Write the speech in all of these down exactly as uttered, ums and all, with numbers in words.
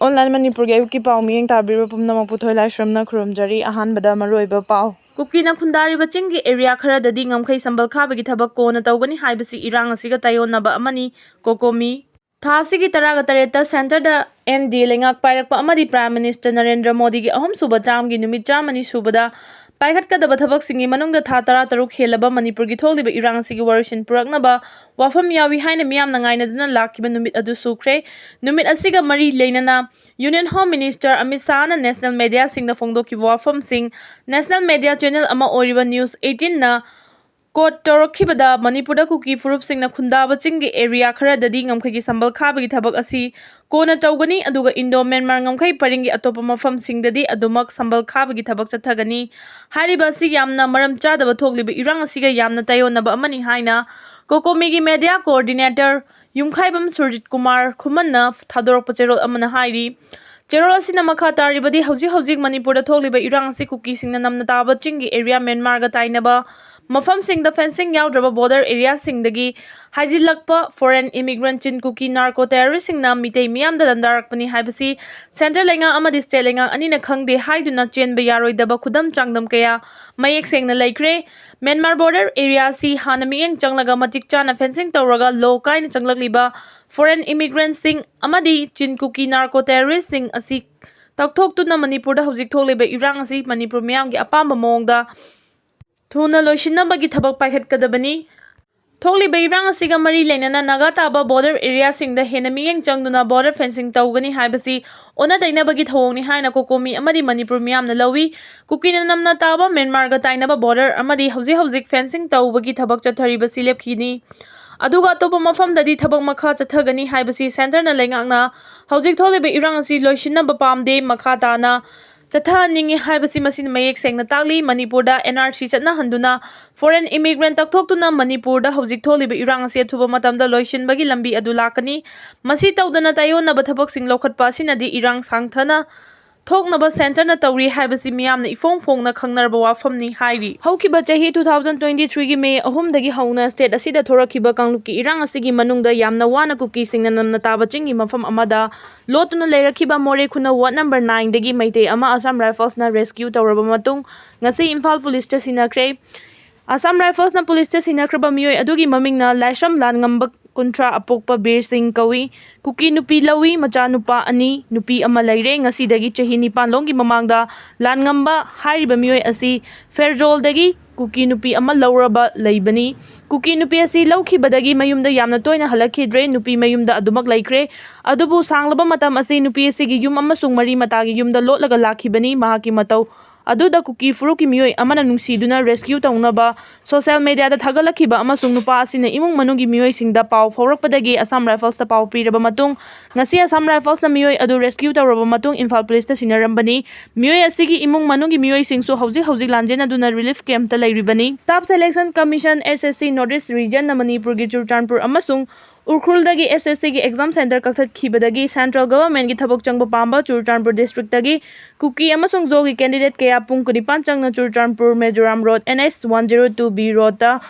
Online ꯃꯅꯤꯄꯨꯔꯒꯤ ꯑꯌꯨꯛꯀꯤ ꯄꯥꯎ ꯃꯤꯠꯌꯦꯡ ꯇꯥꯕꯤꯔꯤꯕ ꯄꯨꯝꯅꯃꯛꯄꯨ ꯊꯣꯏꯂꯥꯏꯁ꯭ꯔꯝꯅ ꯈꯨꯔꯨꯝꯖꯔꯤ꯫ ꯑꯍꯥꯟꯕꯗ ꯃꯔꯨꯑꯣꯏꯕ ꯄꯥꯎ꯫ ꯀꯨꯀꯤꯅ ꯈꯨꯟꯗꯥꯔꯤꯕ ꯆꯤꯡꯒꯤ ꯑꯦꯔꯤꯌꯥ ꯈꯔꯗꯗꯤ ꯉꯝꯈꯩ ꯁꯝꯕꯜ ꯈꯥꯕꯒꯤ ꯊꯕꯛ ꯀꯣꯟꯅ ꯇꯧꯒꯅꯤ ꯍꯥꯏꯕꯁꯤ ꯏꯔꯥꯡ ꯑꯁꯤꯒ ꯇꯥꯏꯑꯣꯟꯅꯕ ꯑꯃꯅꯤ, ꯀꯣꯀꯣꯃꯤ꯫ ꯊꯥ ꯑꯁꯤꯒꯤ ꯇꯔꯥꯒ ꯇꯔꯦꯠꯇ ꯁꯦꯟꯇꯔꯗ ꯑꯦꯟ ꯗꯤ ꯑꯦ ꯂꯩꯉꯥꯛ ꯄꯥꯏꯔꯛꯄ ꯑꯃꯗꯤ ꯄ꯭ꯔꯥꯏꯝ ꯃꯤꯅꯤꯁꯇꯔ ꯅꯔꯦꯟꯗ꯭ꯔ ꯃꯣꯗꯤꯒꯤ ꯑꯍꯨꯝꯁꯨꯕ ꯇꯥꯔꯝꯒꯤ ꯅꯨꯃꯤꯠ ꯆꯥꯝꯃꯅꯤ ꯁꯨꯕꯗ ꯄꯥꯏꯈꯠꯀꯗꯕ ꯊꯕꯛꯁꯤꯡꯒꯤ ꯃꯅꯨꯡꯗ ꯊꯥ ꯇꯔꯥꯇꯔꯨꯛ ꯍꯦꯜꯂꯕ ꯃꯅꯤꯄꯨꯔꯒꯤ ꯊꯣꯛꯂꯤꯕ ꯏꯔꯥꯡ ꯑꯁꯤꯒꯤ ꯋꯥꯔꯣꯏꯁꯤꯟ ꯄꯨꯔꯛꯅꯕ ꯋꯥꯐꯝ ꯌꯥꯎꯏ ꯍꯥꯏꯅ ꯃꯤꯌꯥꯝꯅ ꯉꯥꯏꯅꯗꯨꯅ ꯂꯥꯛꯈꯤꯕ ꯅꯨꯃꯤꯠ ꯑꯗꯨ ꯁꯨꯈ꯭ꯔꯦ꯫ ꯅꯨꯃꯤꯠ ꯑꯁꯤꯒ ꯃꯔꯤ ꯂꯩꯅꯅ ꯌꯨꯅꯤꯌꯟ ꯍꯣꯝ ꯃꯤꯅꯤꯁꯇꯔ ꯑꯃꯤꯠ ꯁꯥꯍꯅ ꯅꯦꯁꯅꯦꯜ ꯃꯦꯗꯤꯌꯥꯁꯤꯡꯗ ꯐꯣꯡꯗꯣꯛꯈꯤꯕ ꯋꯥꯐꯝꯁꯤꯡ ꯅꯦꯁꯅꯦꯜ ꯃꯦꯗꯤꯌꯥ ꯆꯦꯅꯦꯜ ꯑꯃ ꯑꯣꯏꯔꯤꯕ ꯅ꯭ꯌꯨꯁ ꯑꯩꯠꯇꯤꯟꯅ ꯀꯣꯠ ꯇꯧꯔꯛꯈꯤꯕꯗ, ꯃꯅꯤꯄꯨꯔꯗ ꯀꯨꯀꯤ ꯐꯨꯔꯨꯞꯁꯤꯡꯅ ꯈꯨꯟꯗꯥꯕ ꯆꯤꯡꯒꯤ ꯑꯦꯔꯤꯌꯥ ꯈꯔꯗꯗꯤ ꯉꯝꯈꯩꯒꯤ ꯁꯝꯕꯜ ꯈꯥꯕꯒꯤ ꯊꯕꯛ ꯑꯁꯤ ꯀꯣꯟꯅ ꯇꯧꯒꯅꯤ, ꯑꯗꯨꯒ ꯏꯟꯗꯣ ꯃ꯭ꯌꯥꯟꯃꯥꯔ ꯉꯝꯈꯩ ꯄꯔꯤꯡꯒꯤ ꯑꯇꯣꯞꯄ ꯃꯐꯝꯁꯤꯡꯗꯗꯤ ꯑꯗꯨꯃꯛ ꯁꯝꯕꯜ ꯈꯥꯕꯒꯤ ꯊꯕꯛ ꯆꯠꯊꯒꯅꯤ꯫ ꯍꯥꯏꯔꯤꯕ ꯑꯁꯤ ꯌꯥꯝꯅ ꯃꯔꯝ ꯆꯥꯗꯕ ꯊꯣꯛꯂꯤꯕ ꯏꯔꯥꯡ ꯑꯁꯤꯒ ꯌꯥꯝꯅ ꯇꯥꯏꯑꯣꯟꯅꯕ ꯑꯃꯅꯤ ꯍꯥꯏꯅ ꯀꯣꯀꯣꯃꯤꯒꯤ ꯃꯦꯗꯤꯌꯥ ꯀꯣꯑꯣꯔꯗꯤꯅꯦꯇꯔ ꯌꯨꯝꯈꯥꯏꯕꯝ ꯁꯨꯔꯖꯤꯠ ꯀꯨꯃꯥꯔ ꯈꯨꯃꯟꯅ ꯊꯥꯗꯣꯔꯛꯄ ꯆꯦꯔꯣꯜ ꯑꯃꯅ ꯍꯥꯏꯔꯤ꯫ ꯆꯦꯔꯣꯜ ꯑꯁꯤꯅ ꯃꯈꯥ ꯇꯥꯔꯤꯕꯗꯤ, ꯍꯧꯖꯤꯛ ꯍꯧꯖꯤꯛ ꯃꯅꯤꯄꯨꯔꯗ ꯊꯣꯛꯂꯤꯕ ꯏꯔꯥꯡ ꯑꯁꯤ ꯀꯨꯀꯤꯁꯤꯡꯅ ꯅꯝꯅ ꯇꯥꯕ ꯆꯤꯡꯒꯤ ꯑꯦꯔꯤꯌꯥ ꯃ꯭ꯌꯥꯟꯃꯥꯔꯒ ꯇꯥꯏꯅꯕ ꯃꯐꯝꯁꯤꯡꯗ ꯐꯦꯟꯁꯤꯡ ꯌꯥꯎꯗ꯭ꯔꯕ ꯕꯣꯔꯗꯔ ꯑꯦꯔꯤꯌꯥꯁꯤꯡꯗꯒꯤ ꯍꯥꯏꯖꯤꯜꯂꯛꯄ ꯐꯣꯔꯦꯟ ꯏꯃꯤꯒ꯭ꯔꯦꯟꯠ ꯆꯤꯟ ꯀꯨꯀꯤ ꯅꯥꯔꯀꯣ ꯇꯦꯔꯣꯔꯤꯁꯁꯤꯡꯅ ꯃꯤꯇꯩ ꯃꯤꯌꯥꯝꯗ ꯂꯥꯟꯗꯥꯔꯛꯄꯅꯤ ꯍꯥꯏꯕꯁꯤ ꯁꯦꯟꯇ꯭ꯔꯦꯜ ꯂꯩꯉꯥꯛ ꯑꯃꯗꯤ ꯁ꯭ꯇꯦꯠ ꯂꯩꯉꯥꯛ ꯑꯅꯤꯅ ꯈꯪꯗꯦ ꯍꯥꯏꯗꯨꯅ ꯆꯦꯟꯕ ꯌꯥꯔꯣꯏꯗꯕ ꯈꯨꯗꯝ ꯆꯥꯡꯗꯝ ꯀꯌꯥ ꯃꯌꯦꯛ ꯁꯦꯡꯅ ꯂꯩꯈ꯭ꯔꯦ꯫ ꯃ꯭ꯌꯥꯟꯃꯥꯔ ꯕꯣꯔꯗꯔ ꯑꯦꯔꯤꯌꯥ ꯑꯁꯤ ꯍꯥꯟꯅ ꯃꯤꯠꯌꯦꯡ ꯆꯪꯂꯒ ꯃꯇꯤꯛ ꯆꯥꯅ ꯐꯦꯟꯁꯤꯡ ꯇꯧꯔꯒ ꯂꯣ ꯀꯥꯏꯅ ꯆꯪꯂꯛꯂꯤꯕ ꯐꯣꯔꯦꯟ ꯏꯃꯤꯒ꯭ꯔꯦꯟꯠꯁꯤꯡ ꯑꯃꯗꯤ ꯆꯤꯟ ꯀꯨꯀꯤ ꯅꯥꯔꯀꯣ ꯇꯦꯔꯣꯔꯤꯁꯁꯤꯡ ꯑꯁꯤ ꯇꯛꯊꯣꯛꯇꯨꯅ ꯃꯅꯤꯄꯨꯔꯗ ꯍꯧꯖꯤꯛ ꯊꯣꯛꯂꯤꯕ ꯏꯔꯥꯡ ꯑꯁꯤ ꯃꯅꯤꯄꯨꯔ ꯃꯤꯌꯥꯝꯒꯤ ꯑꯄꯥꯝꯕ ꯃꯑꯣꯡꯗ ꯊꯨꯅ ꯂꯣꯏꯁꯤꯟꯅꯕꯒꯤ ꯊꯕꯛ ꯄꯥꯏꯈꯠꯀꯗꯕꯅꯤ꯫ ꯊꯣꯛꯂꯤꯕ ꯏꯔꯥꯡ ꯑꯁꯤꯒ ꯃꯔꯤ ꯂꯩꯅꯅ ꯅꯥꯒꯥ ꯇꯥꯕ ꯕꯣꯔꯗꯔ ꯑꯦꯔꯤꯌꯥꯁꯤꯡꯗ ꯍꯦꯟꯅ ꯃꯤꯠꯌꯦꯡ ꯆꯪꯗꯨꯅ ꯕꯣꯔꯗꯔ ꯐꯦꯟꯁꯤꯡ ꯇꯧꯒꯅꯤ ꯍꯥꯏꯕꯁꯤ ꯑꯣꯟꯅ ꯇꯩꯅꯕꯒꯤ ꯊꯧꯑꯣꯡꯅꯤ ꯍꯥꯏꯅ ꯀꯣꯀꯣꯃꯤ ꯑꯃꯗꯤ ꯃꯅꯤꯄꯨꯔ ꯃꯤꯌꯥꯝꯅ ꯂꯧꯏ꯫ ꯀꯨꯀꯤꯅ ꯅꯝꯅ ꯇꯥꯕ ꯃ꯭ꯌꯥꯟꯃꯥꯔꯒ ꯇꯥꯏꯅꯕ ꯕꯣꯔꯗꯔ ꯑꯃꯗꯤ ꯍꯧꯖꯤꯛ ꯍꯧꯖꯤꯛ ꯐꯦꯟꯁꯤꯡ ꯇꯧꯕꯒꯤ ꯊꯕꯛ ꯆꯠꯊꯔꯤꯕꯁꯤ ꯂꯦꯞꯈꯤꯅꯤ꯫ ꯑꯗꯨꯒ ꯑꯇꯣꯞꯄ ꯃꯐꯝꯗꯗꯤ ꯊꯕꯛ ꯃꯈꯥ ꯆꯠꯊꯒꯅꯤ ꯍꯥꯏꯕꯁꯤ ꯁꯦꯟꯇꯔꯅ ꯂꯩꯉꯥꯛꯅ ꯍꯧꯖꯤꯛ ꯊꯣꯛꯂꯤꯕ ꯏꯔꯥꯡ ꯑꯁꯤ ꯂꯣꯏꯁꯤꯟꯅꯕ ꯄꯥꯝꯗꯦ꯫ ꯃꯈꯥ ꯇꯥꯅ ꯆꯠꯊꯍꯟꯅꯤꯡꯏ ꯍꯥꯏꯕꯁꯤ ꯃꯁꯤꯅ ꯃꯌꯦꯛ ꯁꯦꯡꯅ ꯇꯥꯛꯂꯤ꯫ ꯃꯅꯤꯄꯨꯔꯗ ꯑꯦꯟ ꯑꯥꯔ ꯁꯤ ꯆꯠꯅꯍꯟꯗꯨꯅ ꯐꯣꯔꯦꯟ ꯏꯃꯤꯒ꯭ꯔꯦꯟꯠ ꯇꯛꯊꯣꯛꯇꯨꯅ ꯃꯅꯤꯄꯨꯔꯗ ꯍꯧꯖꯤꯛ ꯊꯣꯛꯂꯤꯕ ꯏꯔꯥꯡ ꯑꯁꯤ ꯑꯊꯨꯕ ꯃꯇꯝꯗ ꯂꯣꯏꯁꯤꯟꯕꯒꯤ ꯂꯝꯕꯤ ꯑꯗꯨ ꯂꯥꯛꯀꯅꯤ꯫ ꯃꯁꯤ ꯇꯧꯗꯅ ꯇꯥꯏꯑꯣꯟꯅꯕ ꯊꯕꯛꯁꯤꯡ ꯂꯧꯈꯠꯄ ꯑꯁꯤꯅꯗꯤ ꯏꯔꯥꯡ ꯁꯥꯡꯊꯅ ꯊꯣꯛꯅꯕ ꯁꯦꯟꯇꯔꯅ ꯇꯧꯔꯤ ꯍꯥꯏꯕꯁꯤ ꯃꯤꯌꯥꯝꯅ ꯏꯐꯣꯡ ꯐꯣꯡꯅ ꯈꯪꯅꯔꯕ ꯋꯥꯐꯝꯅꯤ ꯍꯥꯏꯔꯤ꯫ ꯍꯧꯈꯤꯕ ꯆꯍꯤ two thousand twenty three ꯒꯤ ꯃꯦ ꯑꯍꯨꯝꯗꯒꯤ ꯍꯧꯅ ꯁ꯭ꯇꯦꯠ ꯑꯁꯤꯗ ꯊꯣꯔꯛꯈꯤꯕ ꯀꯥꯡꯂꯨꯞꯀꯤ ꯏꯔꯥꯡ ꯑꯁꯤꯒꯤ ꯃꯅꯨꯡꯗ ꯌꯥꯝꯅ ꯋꯥꯅ ꯀꯨꯀꯤꯁꯤꯡꯅ ꯅꯝꯅ ꯇꯥꯕ ꯆꯤꯡꯒꯤ ꯃꯐꯝ ꯑꯃꯗ ꯂꯣꯠꯇꯨꯅ ꯂꯩꯔꯛꯈꯤꯕ ꯃꯣꯔꯦ ꯈꯨꯟꯅ ꯋꯥꯔꯗ ꯅꯝꯕꯔ ꯅꯥꯏꯟꯗꯒꯤ ꯃꯩꯇꯩ ꯑꯃ ꯑꯁꯥꯝ ꯔꯥꯏꯐꯜꯁꯅ ꯔꯦꯁꯀ꯭ꯌꯨ ꯇꯧꯔꯕ ꯃꯇꯨꯡ ꯉꯁꯤ ꯏꯝꯐꯥꯜ ꯄꯨꯂꯤꯁꯇ ꯁꯤꯟꯅꯈ꯭ꯔꯦ꯫ ꯑꯁꯥꯝ ꯔꯥꯏꯐꯜꯁꯅ ꯄꯨꯂꯤꯁꯇ ꯁꯤꯟꯅꯈ꯭ꯔꯕ ꯃꯤꯑꯣꯏ ꯑꯗꯨꯒꯤ ꯃꯃꯤꯡꯅ ꯂꯥꯏꯁ꯭ꯔꯝ ꯂꯥꯟꯉꯝꯕ ꯀꯨꯟꯊ꯭ꯔꯥ ꯑꯄꯣꯛꯄ ꯕꯤꯔ ꯁꯤꯡ ꯀꯧꯏ꯫ ꯀꯨꯀꯤ ꯅꯨꯄꯤ ꯂꯧꯏ, ꯃꯆꯥꯅꯨꯄꯥ ꯑꯅꯤ, ꯅꯨꯄꯤ ꯑꯃ ꯂꯩꯔꯦ꯫ ꯉꯁꯤꯗꯒꯤ ꯆꯍꯤ ꯅꯤꯄꯥꯟ ꯂꯣꯝꯒꯤ ꯃꯃꯥꯡꯗ ꯂꯥꯟꯉꯝꯕ ꯍꯥꯏꯔꯤꯕ ꯃꯤꯑꯣꯏ ꯑꯁꯤ ꯐꯦꯔꯖꯣꯜꯗꯒꯤ ꯀꯨꯀꯤ ꯅꯨꯄꯤ ꯑꯃ ꯂꯧꯔꯕ ꯂꯩꯕꯅꯤ꯫ ꯀꯨꯀꯤ ꯅꯨꯄꯤ ꯑꯁꯤ ꯂꯧꯈꯤꯕꯗꯒꯤ ꯃꯌꯨꯝꯗ ꯌꯥꯝꯅ ꯇꯣꯏꯅ ꯍꯜꯂꯛꯈꯤꯗ꯭ꯔꯦ꯫ ꯅꯨꯄꯤ ꯃꯌꯨꯝꯗ ꯑꯗꯨꯃꯛ ꯂꯩꯈ꯭ꯔꯦ꯫ ꯑꯗꯨꯕꯨ ꯁꯥꯡꯂꯕ ꯃꯇꯝ ꯑꯁꯤ ꯅꯨꯄꯤ ꯑꯁꯤꯒꯤ ꯌꯨꯝ ꯑꯃꯁꯨꯡ ꯃꯔꯤ ꯃꯇꯥꯒꯤ ꯌꯨꯝꯗ ꯂꯣꯠꯂꯒ ꯂꯥꯛꯈꯤꯕꯅꯤ꯫ ꯃꯍꯥꯛꯀꯤ ꯃꯇꯧ ꯑꯗꯨꯗ ꯀꯨꯀꯤ ꯐꯨꯔꯨꯞꯀꯤ ꯃꯤꯑꯣꯏ ꯑꯃꯅ ꯅꯨꯡꯁꯤꯗꯨꯅ ꯔꯦꯁꯀ꯭ꯌꯨ ꯇꯧꯅꯕ ꯁꯣꯁꯤꯌꯦꯜ ꯃꯦꯗꯤꯌꯥꯗ ꯊꯥꯒꯠꯂꯛꯈꯤꯕ ꯑꯃꯁꯨꯡ ꯅꯨꯄꯥ ꯑꯁꯤꯅ ꯏꯃꯨꯡ ꯃꯅꯨꯡꯒꯤ ꯃꯤꯑꯣꯏꯁꯤꯡꯗ ꯄꯥꯎ ꯐꯥꯎꯔꯛꯄꯗꯒꯤ ꯑꯁꯥꯝ ꯔꯥꯏꯐꯜꯁꯇ ꯄꯥꯎ ꯄꯤꯔꯕ ꯃꯇꯨꯡ ꯉꯁꯤ ꯑꯁꯥꯝ ꯔꯥꯏꯐꯜꯁꯅ ꯃꯤꯑꯣꯏ ꯑꯗꯨ ꯔꯦꯁꯀ꯭ꯌꯨ ꯇꯧꯔꯕ ꯃꯇꯨꯡ ꯏꯝꯐꯥꯜ ꯄꯨꯂꯤꯁꯇ ꯁꯤꯟꯅꯔꯝꯕꯅꯤ꯫ ꯃꯤꯑꯣꯏ ꯑꯁꯤꯒꯤ ꯏꯃꯨꯡ ꯃꯅꯨꯡꯒꯤ ꯃꯤꯑꯣꯏꯁꯤꯡꯁꯨ ꯍꯧꯖꯤꯛ ꯍꯧꯖꯤꯛ ꯂꯥꯟꯖꯦꯟꯅꯗꯨꯅ ꯔꯤꯂꯤꯐ ꯀꯦꯝꯞꯇ ꯂꯩꯔꯤꯕꯅꯤ꯫ Staff selection commission, S S C, ꯅꯣꯔꯠ ꯏꯁ ꯔꯤꯖꯟꯅ ꯃꯅꯤꯄꯨꯔꯒꯤ ꯆꯨꯔꯆꯥꯟꯄꯨꯔ ꯑꯃꯁꯨꯡ ꯎꯈ꯭ꯔꯨꯜꯗꯒꯤ S S C ꯒꯤ ꯑꯦꯛꯖꯥꯝ ꯁꯦꯟꯇꯔ ꯀꯛꯊꯠꯈꯤꯕꯗꯒꯤ ꯁꯦꯟꯇ꯭ꯔꯦꯜ ꯒꯚꯔꯟꯃꯦꯟꯠꯀꯤ ꯊꯕꯛ ꯆꯪꯕ ꯄꯥꯝꯕ ꯆꯨꯔꯆꯥꯟꯄꯨꯔ ꯗꯤꯁꯇ꯭ꯔꯤꯛꯇꯒꯤ ꯀꯨꯀꯤ ꯑꯃꯁꯨꯡ ꯖꯣꯒꯤ ꯀꯦꯟꯗꯤꯗꯦꯠ ꯀꯌꯥ ꯄꯨꯡ ꯀꯨꯟꯅꯤꯄꯥꯟ ꯆꯪꯅ Churachandpur Mizoram road, N H one zero two B ꯔꯣꯗꯇ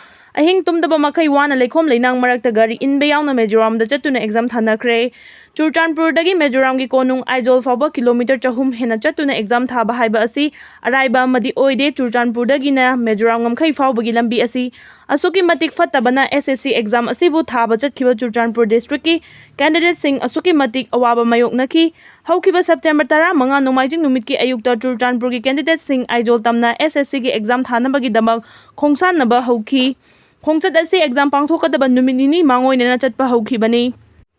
ꯑꯍꯤꯡ ꯇꯨꯝꯗꯕ ꯃꯈꯩ ꯋꯥꯅ ꯂꯩꯈꯣꯝ ꯂꯩꯅꯥꯡ ꯃꯔꯛꯇ ꯒꯥꯔꯤ ꯏꯟꯕ ꯌꯥꯎꯅ ꯃꯦꯖꯣꯔꯥꯝꯗ ꯆꯠꯇꯨꯅ ꯑꯦꯛꯖꯥꯝ ꯊꯥꯅꯈ꯭ꯔꯦ꯫ ꯆꯨꯔꯆꯥꯟꯄꯨꯔꯗꯒꯤ ꯃꯦꯖꯣꯔꯥꯝꯒꯤ ꯀꯣꯅꯨꯡ ꯑꯥꯏꯖꯣꯜ ꯐꯥꯎꯕ ꯀꯤꯂꯣꯃꯤꯇꯔ ꯆꯍꯨꯝ ꯍꯦꯟꯅ ꯆꯠꯇꯨꯅ ꯑꯦꯛꯖꯥꯝ ꯊꯥꯕ ꯍꯥꯏꯕ ꯑꯁꯤ ꯑꯔꯥꯏꯕ ꯑꯃꯗꯤ ꯑꯣꯏꯗꯦ꯫ ꯆꯨꯔꯆꯥꯟꯄꯨꯔꯗꯒꯤꯅ ꯃꯦꯖꯣꯔꯥꯝ ꯉꯝꯈꯩ ꯐꯥꯎꯕꯒꯤ ꯂꯝꯕꯤ ꯑꯁꯤ ꯑꯁꯨꯛꯀꯤ ꯃꯇꯤꯛ ꯐꯠꯇꯕꯅ S S C ꯑꯦꯛꯖꯥꯝ ꯑꯁꯤꯕꯨ ꯊꯥꯕ ꯆꯠꯈꯤꯕ ꯆꯨꯔꯆꯥꯟꯄꯨꯔ ꯗꯤꯁꯇ꯭ꯔꯤꯛꯀꯤ ꯀꯦꯟꯗꯤꯗꯦꯠꯁꯤꯡ ꯑꯁꯨꯛꯀꯤ ꯃꯇꯤꯛ ꯑꯋꯥꯕ ꯃꯥꯌꯣꯛꯅꯈꯤ꯫ ꯍꯧꯈꯤꯕ ꯁꯦꯞꯇꯦꯝꯕꯔ ꯇꯔꯥꯃꯉꯥ ꯅꯣꯡꯃꯥꯏꯖꯤꯡ ꯅꯨꯃꯤꯠꯀꯤ ꯑꯌꯨꯛꯇ ꯆꯨꯔꯆꯥꯟꯄꯨꯔꯒꯤ ꯀꯦꯟꯗꯤꯗꯦꯠꯁꯤꯡ ꯑꯥꯏꯖꯣꯜ ꯇꯝꯅ S S C ꯒꯤ ꯑꯦꯛꯖꯥꯝ ꯊꯥꯅꯕꯒꯤꯗꯃꯛ ꯈꯣꯡꯁꯥꯟꯅꯕ ꯍꯧꯈꯤ꯫ ꯈꯣꯡꯆꯠ ꯑꯁꯤ ꯑꯦꯛꯖꯥꯝ ꯄꯥꯡꯊꯣꯛꯀꯗꯕ ꯅꯨꯃꯤꯠ ꯅꯤꯅꯤ ꯃꯥꯡꯑꯣꯏꯅꯅ ꯆꯠꯄ ꯍꯧꯈꯤꯕꯅꯤ꯫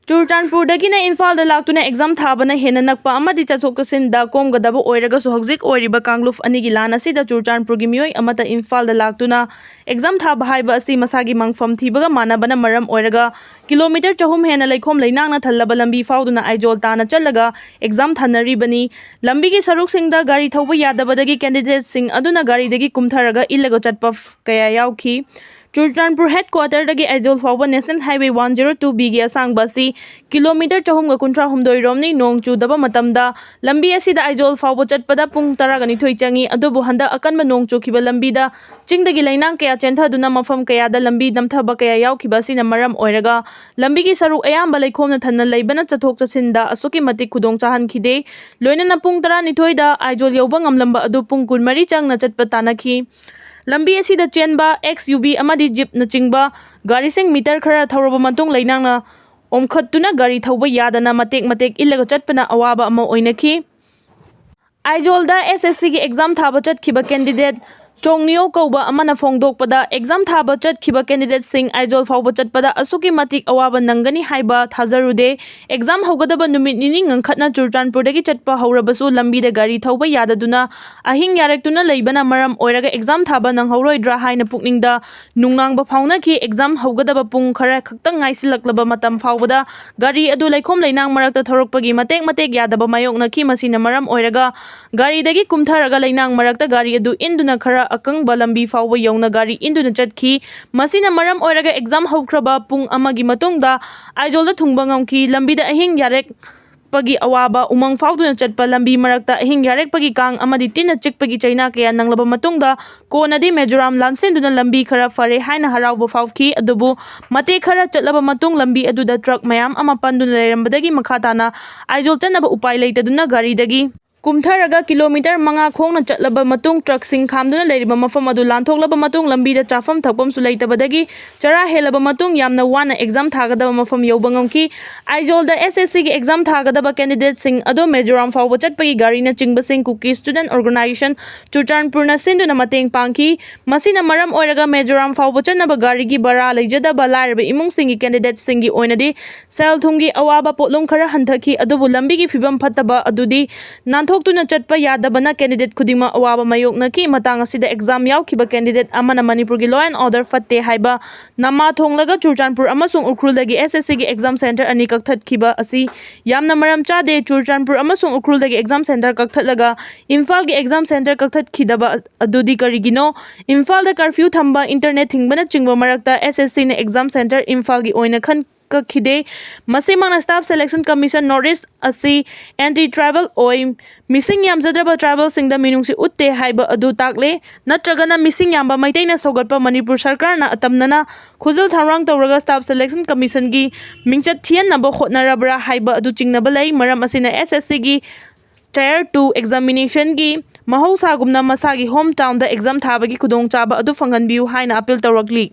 ꯆꯨꯔꯆꯥꯟꯄꯨꯔꯗꯒꯤꯅ ꯏꯝꯐꯥꯜꯗ ꯂꯥꯛꯇꯨꯅ ꯑꯦꯛꯖꯥꯝ ꯊꯥꯕꯅ ꯍꯦꯟꯅ ꯅꯛꯄ ꯑꯃꯗꯤ ꯆꯠꯊꯣꯛ ꯆꯠꯁꯤꯟꯗ ꯀꯣꯝꯒꯗꯕ ꯑꯣꯏꯔꯒꯁꯨ ꯍꯧꯖꯤꯛ ꯑꯣꯏꯔꯤꯕ ꯀꯥꯡꯂꯨꯞ ꯑꯅꯤꯒꯤ ꯂꯥꯟ ꯑꯁꯤꯗ ꯆꯨꯔꯆꯥꯟꯄꯨꯔꯒꯤ ꯃꯤꯑꯣꯏ ꯑꯃꯠꯇ ꯏꯝꯐꯥꯜꯗ ꯂꯥꯛꯇꯨꯅ ꯑꯦꯛꯖꯥꯝ ꯊꯥꯕ ꯍꯥꯏꯕ ꯑꯁꯤ ꯃꯁꯥꯒꯤ ꯃꯪꯐꯝ ꯊꯤꯕꯒ ꯃꯥꯟꯅꯕꯅ ꯃꯔꯝ ꯑꯣꯏꯔꯒ ꯀꯤꯂꯣꯃꯤꯇꯔ ꯆꯍꯨꯝ ꯍꯦꯟꯅ ꯂꯩꯈꯣꯝ ꯂꯩꯅꯥꯡꯅ ꯊꯜꯂꯕ ꯂꯝꯕꯤ ꯐꯥꯎꯗꯨꯅ ꯑꯥꯏꯖꯣꯜ ꯇꯥꯅ ꯆꯠꯂꯒ ꯑꯦꯛꯖꯥꯝ ꯊꯥꯅꯔꯤꯕꯅꯤ꯫ ꯂꯝꯕꯤꯒꯤ ꯁꯔꯨꯛꯁꯤꯡꯗ ꯒꯥꯔꯤ ꯊꯧꯕ ꯌꯥꯗꯕꯗꯒꯤ ꯀꯦꯟꯗꯤꯗꯦꯠꯁꯤꯡ ꯑꯗꯨꯅ ꯒꯥꯔꯤꯗꯒꯤ ꯀꯨꯝꯊꯔꯒ ꯏꯜꯂꯒ ꯆꯠꯄ ꯀꯌꯥ ꯌꯥꯎꯈꯤ꯫ ꯆꯨꯔꯆꯥꯟꯄꯨꯔ ꯍꯦꯗ ꯀ꯭ꯋꯥꯇꯔꯗꯒꯤ ꯑꯥꯏꯖꯣꯜ ꯐꯥꯎꯕ national highway one zero two ꯕꯤꯒꯤ ꯑꯁꯥꯡꯕ ꯑꯁꯤ ꯀꯤꯂꯣꯃꯤꯇꯔ ꯆꯍꯨꯝꯒ ꯀꯨꯟꯊ꯭ꯔꯥ ꯍꯨꯝꯗꯣꯏ ꯔꯣꯝꯅꯤ꯫ ꯅꯣꯡ ꯆꯨꯗꯕ ꯃꯇꯝꯗ ꯂꯝꯕꯤ ꯑꯁꯤꯗ ꯑꯥꯏꯖꯣꯜ ꯐꯥꯎꯕ ꯆꯠꯄꯗ ꯄꯨꯡ ꯇꯔꯥꯒ ꯅꯤꯊꯣꯏ ꯆꯪꯏ꯫ ꯑꯗꯨꯕꯨ ꯍꯟꯗꯛ ꯑꯀꯟꯕ ꯅꯣꯡ ꯆꯨꯈꯤꯕ ꯂꯝꯕꯤꯗ ꯆꯤꯡꯗꯒꯤ ꯂꯩꯅꯥꯡ ꯀꯌꯥ ꯆꯦꯟꯊꯗꯨꯅ ꯃꯐꯝ ꯀꯌꯥꯗ ꯂꯝꯕꯤ ꯅꯝꯊꯕ ꯀꯌꯥ ꯌꯥꯎꯈꯤꯕ ꯑꯁꯤꯅ ꯃꯔꯝ ꯑꯣꯏꯔꯒ ꯂꯝꯕꯤꯒꯤ ꯁꯔꯨꯛ ꯑꯌꯥꯝꯕ ꯂꯩꯈꯣꯝꯅ ꯊꯟꯅ ꯂꯩꯕꯅ ꯆꯠꯊꯣꯛ ꯆꯠꯁꯤꯟꯗ ꯑꯁꯨꯛꯀꯤ ꯃꯇꯤꯛ ꯈꯨꯗꯣꯡ ꯆꯥꯍꯟꯈꯤꯗꯦ꯫ ꯂꯣꯏꯅꯅ ꯄꯨꯡ ꯇꯔꯥꯅꯤꯊꯣꯏꯗ ꯑꯥꯏꯖꯣꯜ ꯌꯧꯕ ꯉꯝꯂꯝꯕ ꯑꯗꯨ ꯄꯨꯡ ꯀꯨꯟꯃꯔꯤ ꯆꯪꯅ ꯆꯠꯄ ꯇꯥꯟꯅꯈꯤ꯫ ꯂꯝꯕꯤ ꯑꯁꯤꯗ ꯆꯦꯟꯕ ꯑꯦꯛꯁ ꯌꯨ ꯚꯤ ꯑꯃꯗꯤ ꯖꯤꯞꯅꯆꯤꯡꯕ ꯒꯥꯔꯤꯁꯤꯡ ꯃꯤꯇꯔ ꯈꯔ ꯊꯧꯔꯕ ꯃꯇꯨꯡ ꯂꯩꯅꯥꯡꯅ ꯑꯣꯝꯈꯠꯇꯨꯅ ꯒꯥꯔꯤ ꯊꯧꯕ ꯌꯥꯗꯅ ꯃꯇꯦꯛ ꯃꯇꯦꯛ ꯏꯜꯂꯒ ꯆꯠꯄꯅ ꯑꯋꯥꯕ ꯑꯃ ꯑꯣꯏꯅꯈꯤ꯫ ꯑꯥꯏꯖꯣꯜꯗ ꯑꯦꯁ ꯑꯦꯁ ꯁꯤꯒꯤ ꯑꯦꯛꯖꯥꯝ ꯊꯥꯕ ꯆꯠꯈꯤꯕ ꯀꯦꯟꯗꯤꯗꯦꯠ ꯆꯣꯡꯅꯤꯌꯣ ꯀꯧꯕ ꯑꯃꯅ ꯐꯣꯡꯗꯣꯛꯄꯗ, ꯑꯦꯛꯖꯥꯝ ꯊꯥꯕ ꯆꯠꯈꯤꯕ ꯀꯦꯟꯗꯤꯗꯦꯠꯁꯤꯡ ꯑꯥꯏꯖꯣꯜ ꯐꯥꯎꯕ ꯆꯠꯄꯗ ꯑꯁꯨꯛꯀꯤ ꯃꯇꯤꯛ ꯑꯋꯥꯕ ꯅꯪꯒꯅꯤ ꯍꯥꯏꯕ ꯊꯥꯖꯔꯨꯗꯦ꯫ ꯑꯦꯛꯖꯥꯝ ꯍꯧꯒꯗꯕ ꯅꯨꯃꯤꯠ ꯅꯤꯅꯤ ꯉꯟꯈꯠꯅ ꯆꯨꯔꯆꯥꯟꯄꯨꯔꯗꯒꯤ ꯆꯠꯄ ꯍꯧꯔꯕꯁꯨ ꯂꯝꯕꯤꯗ ꯒꯥꯔꯤ ꯊꯧꯕ ꯌꯥꯗꯗꯨꯅ ꯑꯍꯤꯡ ꯌꯥꯔꯦꯛꯇꯨꯅ ꯂꯩꯕꯅ ꯃꯔꯝ ꯑꯣꯏꯔꯒ ꯑꯦꯛꯖꯥꯝ ꯊꯥꯕ ꯅꯪꯍꯧꯔꯣꯏꯗ꯭ꯔꯥ ꯍꯥꯏꯅ ꯄꯨꯛꯅꯤꯡꯗ ꯅꯨꯡꯅꯥꯡꯕ ꯐꯥꯎꯅꯈꯤ꯫ ꯑꯦꯛꯖꯥꯝ ꯍꯧꯒꯗꯕ ꯄꯨꯡ ꯈꯔ ꯈꯛꯇꯪ ꯉꯥꯏꯁꯤꯜꯂꯛꯂꯕ ꯃꯇꯝ ꯐꯥꯎꯕꯗ ꯒꯥꯔꯤ ꯑꯗꯨ ꯂꯩꯈꯣꯝ ꯂꯩꯅꯥꯡ ꯃꯔꯛꯇ ꯊꯧꯔꯛꯄꯒꯤ ꯃꯇꯦꯛ ꯃꯇꯦꯛ ꯌꯥꯗꯕ ꯃꯥꯌꯣꯛꯅꯈꯤ꯫ ꯃꯁꯤꯅ ꯃꯔꯝ ꯑꯣꯏꯔꯒ ꯒꯥꯔꯤꯗꯒꯤ ꯀꯨꯝꯊꯔꯒ ꯂꯩꯅꯥꯡ ꯃꯔꯛꯇ ꯒꯥꯔꯤ ꯑꯗꯨ ꯏꯟꯗꯨꯅ ꯈꯔ ꯑꯀꯪꯕ ꯂꯝꯕꯤ ꯐꯥꯎꯕ ꯌꯧꯅ ꯒꯥꯔꯤ ꯏꯟꯗꯨꯅ ꯆꯠꯈꯤ꯫ ꯃꯁꯤꯅ ꯃꯔꯝ ꯑꯣꯏꯔꯒ ꯑꯦꯛꯖꯥꯝ ꯍꯧꯈ꯭ꯔꯕ ꯄꯨꯡ ꯑꯃꯒꯤ ꯃꯇꯨꯡꯗ ꯑꯥꯏꯖꯣꯜꯗ ꯊꯨꯡꯕ ꯉꯝꯈꯤ꯫ ꯂꯝꯕꯤꯗ ꯑꯍꯤꯡ ꯌꯥꯔꯦꯛꯄꯒꯤ ꯑꯋꯥꯕ, ꯎꯃꯪ ꯐꯥꯎꯗꯨꯅ ꯆꯠꯄ ꯂꯝꯕꯤ ꯃꯔꯛꯇ ꯑꯍꯤꯡ ꯌꯥꯔꯦꯛꯄꯒꯤ ꯀꯥꯡ ꯑꯃꯗꯤ ꯇꯤꯟꯅ ꯆꯤꯛꯄꯒꯤ ꯆꯩꯅꯥ ꯀꯌꯥ ꯅꯪꯂꯕ ꯃꯇꯨꯡꯗ ꯀꯣꯟꯅꯗꯤ ꯃꯤꯖꯣꯔꯥꯝ ꯂꯥꯟꯁꯤꯟꯗꯨꯅ ꯂꯝꯕꯤ ꯈꯔ ꯐꯔꯦ ꯍꯥꯏꯅ ꯍꯔꯥꯎꯕ ꯐꯥꯎꯈꯤ꯫ ꯑꯗꯨꯕꯨ ꯃꯇꯦꯛ ꯈꯔ ꯆꯠꯂꯕ ꯃꯇꯨꯡ ꯂꯝꯕꯤ ꯑꯗꯨꯗ ꯇ꯭ꯔꯛ ꯃꯌꯥꯝ ꯑꯃ ꯄꯟꯗꯨꯅ ꯂꯩꯔꯝꯕꯗꯒꯤ ꯃꯈꯥ ꯇꯥꯅ ꯑꯥꯏꯖꯣꯜ ꯆꯠꯅꯕ ꯎꯄꯥꯏ ꯂꯩꯇꯗꯨꯅ ꯒꯥꯔꯤꯗꯒꯤ ꯀꯨꯝꯊꯔꯒ ꯀꯤꯂꯣꯃꯤꯇꯔ ꯃꯉꯥ ꯈꯣꯡꯅ ꯆꯠꯂꯕ ꯃꯇꯨꯡ ꯇ꯭ꯔꯛꯁꯤꯡ ꯈꯥꯝꯗꯨꯅ ꯂꯩꯔꯤꯕ ꯃꯐꯝ ꯑꯗꯨ ꯂꯥꯟꯊꯣꯛꯂꯕ ꯃꯇꯨꯡ ꯂꯝꯕꯤꯗ ꯆꯥꯐꯝ ꯊꯛꯐꯝꯁꯨ ꯂꯩꯇꯕꯗꯒꯤ ꯆꯔꯥ ꯍꯦꯜꯂꯕ ꯃꯇꯨꯡ ꯌꯥꯝꯅ ꯋꯥꯅ ꯑꯦꯛꯖꯥꯝ ꯊꯥꯒꯗꯕ ꯃꯐꯝ ꯌꯧꯕ ꯉꯝꯈꯤ꯫ ꯑꯥꯏꯖꯣꯜꯗ ꯑꯦꯁ ꯑꯦꯁ ꯁꯤꯒꯤ ꯑꯦꯛꯖꯥꯝ ꯊꯥꯒꯗꯕ ꯀꯦꯟꯗꯤꯗꯦꯠꯁꯤꯡ ꯑꯗꯨ ꯃꯤꯖꯣꯔꯥꯝ ꯐꯥꯎꯕ ꯆꯠꯄꯒꯤ ꯒꯥꯔꯤꯅꯆꯤꯡꯕꯁꯤꯡ ꯀꯨꯀꯤ ꯁ꯭ꯇꯨꯗꯦꯟꯠ ꯑꯣꯔꯒꯅꯥꯏꯖꯦꯁꯟ ꯆꯨꯔꯆꯥꯟꯄꯨꯔꯅ ꯁꯤꯟꯗꯨꯅ ꯃꯇꯦꯡ ꯄꯥꯡꯈꯤ꯫ ꯃꯁꯤꯅ ꯃꯔꯝ ꯑꯣꯏꯔꯒ ꯃꯤꯖꯣꯔꯥꯝ ꯐꯥꯎꯕ ꯆꯠꯅꯕ ꯒꯥꯔꯤꯒꯤ ꯚꯔꯥ ꯂꯩꯖꯗꯕ ꯂꯥꯏꯔꯕ ꯏꯃꯨꯡꯁꯤꯡꯒꯤ ꯀꯦꯟꯗꯤꯗꯦꯠꯁꯤꯡꯒꯤ ꯑꯣꯏꯅꯗꯤ ꯁꯦꯜ ꯊꯨꯝꯒꯤ ꯑꯋꯥꯕ ꯄꯣꯠꯂꯨꯝ ꯈꯔ ꯍꯟꯊꯈꯤ꯫ ꯑꯗꯨꯕꯨ ꯂꯝꯕꯤꯒꯤ ꯐꯤꯕꯝ ꯐꯠꯇꯕ ꯑꯗꯨꯗꯤ ꯅꯥꯟꯊꯣꯛ ꯊꯣꯛꯇꯨꯅ ꯆꯠꯄ ꯌꯥꯗꯕꯅ candidate ꯈꯨꯗꯤꯡꯃꯛ ꯑꯋꯥꯕ ꯃꯥꯌꯣꯛꯅꯈꯤ꯫ ꯃꯇꯥꯡ ꯑꯁꯤꯗ exam ꯌꯥꯎꯈꯤꯕ candidate ꯑꯃꯅ ꯃꯅꯤꯄꯨꯔꯒꯤ law and order ꯐꯠꯇꯦ ꯍꯥꯏꯕ ꯅꯃꯥ ꯊꯣꯡꯂꯒ ꯆꯨꯔꯆꯥꯟꯄꯨꯔ ꯑꯃꯁꯨꯡ ꯎꯈ꯭ꯔꯨꯜꯗꯒꯤ S S C ꯒꯤ exam centre ꯑꯅꯤ ꯀꯛꯊꯠꯈꯤꯕ ꯑꯁꯤ ꯌꯥꯝꯅ ꯃꯔꯝ ꯆꯥꯗꯦ꯫ ꯆꯨꯔꯆꯥꯟꯄꯨꯔ ꯑꯃꯁꯨꯡ ꯎꯈ꯭ꯔꯨꯜꯗꯒꯤ exam centre ꯀꯛꯊꯠꯂꯒ ꯏꯝꯐꯥꯜꯒꯤ exam centre ꯀꯛꯊꯠꯈꯤꯗꯕ ꯑꯗꯨꯗꯤ ꯀꯔꯤꯒꯤꯅꯣ? ꯏꯝꯐꯥꯜꯗ curfew ꯊꯝꯕ, internet ꯊꯤꯡꯕꯅꯆꯤꯡꯕ ꯃꯔꯛꯇ S S C ꯅ exam centre ꯏꯝꯐꯥꯜꯒꯤ ꯑꯣꯏꯅ ꯈꯟ ꯀꯛꯈꯤꯗꯦ꯫ ꯃꯁꯤꯃꯛꯅ Staff Selection Commission North East ꯑꯁꯤ anti tribal ꯑꯣꯏ, ꯃꯤꯁꯤꯡ ꯌꯥꯝꯖꯗ꯭ꯔꯕ tribalꯁꯤꯡꯗ ꯃꯤꯅꯨꯡꯁꯤ ꯎꯠꯇꯦ ꯍꯥꯏꯕ ꯑꯗꯨ ꯇꯥꯛꯂꯦ꯫ ꯅꯠꯇ꯭ꯔꯒꯅ ꯃꯤꯁꯤꯡ ꯌꯥꯝꯕ ꯃꯩꯇꯩꯅ ꯁꯧꯒꯠꯄ ꯃꯅꯤꯄꯨꯔ ꯁꯔꯀꯥꯔꯅ ꯑꯇꯝꯅꯅ ꯈꯨꯖꯤꯜ ꯊꯧꯔꯥꯡ ꯇꯧꯔꯒ Staff Selection Commissionꯒꯤ ꯃꯤꯡꯆꯠ ꯊꯤꯍꯟꯅꯕ ꯍꯣꯠꯅꯔꯕ꯭ꯔꯥ ꯍꯥꯏꯕ ꯑꯗꯨ ꯆꯤꯡꯅꯕ ꯂꯩ꯫ ꯃꯔꯝ ꯑꯁꯤꯅ S S Cꯒꯤ Tier two examinationꯒꯤ ꯃꯍꯧꯁꯥꯒꯨꯝꯅ ꯃꯁꯥꯒꯤ home townꯗ exam ꯊꯥꯕꯒꯤ ꯈꯨꯗꯣꯡꯆꯥꯕ ꯑꯗꯨ ꯐꯪꯍꯟꯕꯤꯌꯨ ꯍꯥꯏꯅ appeal ꯇꯧꯔꯛꯂꯤ꯫